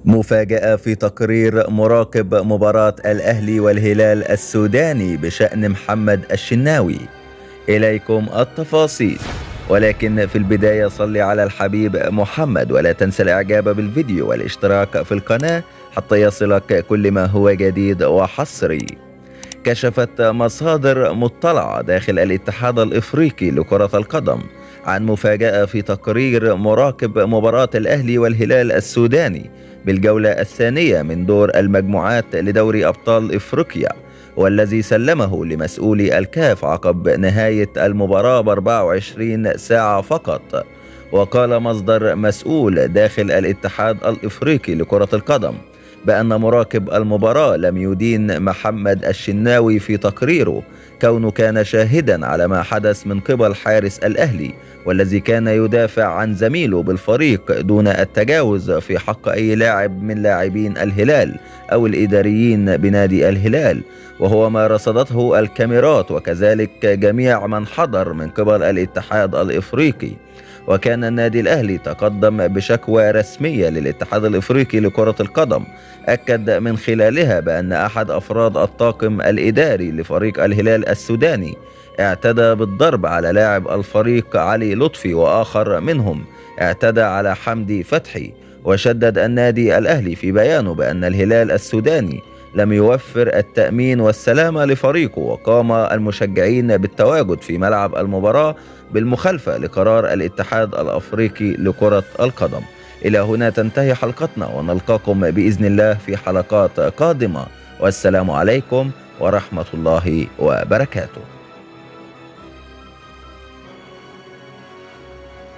مفاجأة في تقرير مراقب مباراة الأهلي والهلال السوداني بشأن محمد الشناوي. إليكم التفاصيل، ولكن في البداية صل على الحبيب محمد، ولا تنسى الإعجاب بالفيديو والاشتراك في القناة حتى يصلك كل ما هو جديد وحصري. كشفت مصادر مطلعة داخل الاتحاد الإفريقي لكرة القدم عن مفاجأة في تقرير مراقب مباراة الأهلي والهلال السوداني بالجولة الثانية من دور المجموعات لدوري أبطال إفريقيا، والذي سلمه لمسؤولي الكاف عقب نهاية المباراة ب 24 ساعة فقط. وقال مصدر مسؤول داخل الاتحاد الإفريقي لكرة القدم بأن مراقب المباراة لم يدين محمد الشناوي في تقريره، كونه كان شاهدا على ما حدث من قبل حارس الأهلي، والذي كان يدافع عن زميله بالفريق دون التجاوز في حق أي لاعب من لاعبين الهلال أو الإداريين بنادي الهلال، وهو ما رصدته الكاميرات وكذلك جميع من حضر من قبل الاتحاد الإفريقي. وكان النادي الأهلي تقدم بشكوى رسمية للاتحاد الإفريقي لكرة القدم، أكد من خلالها بأن أحد أفراد الطاقم الإداري لفريق الهلال السوداني اعتدى بالضرب على لاعب الفريق علي لطفي، وآخر منهم اعتدى على حمدي فتحي. وشدد النادي الأهلي في بيانه بأن الهلال السوداني لم يوفر التأمين والسلامة لفريقه، وقام المشجعين بالتواجد في ملعب المباراة بالمخالفة لقرار الاتحاد الأفريقي لكرة القدم. إلى هنا تنتهي حلقتنا، ونلقاكم بإذن الله في حلقات قادمة، والسلام عليكم ورحمة الله وبركاته.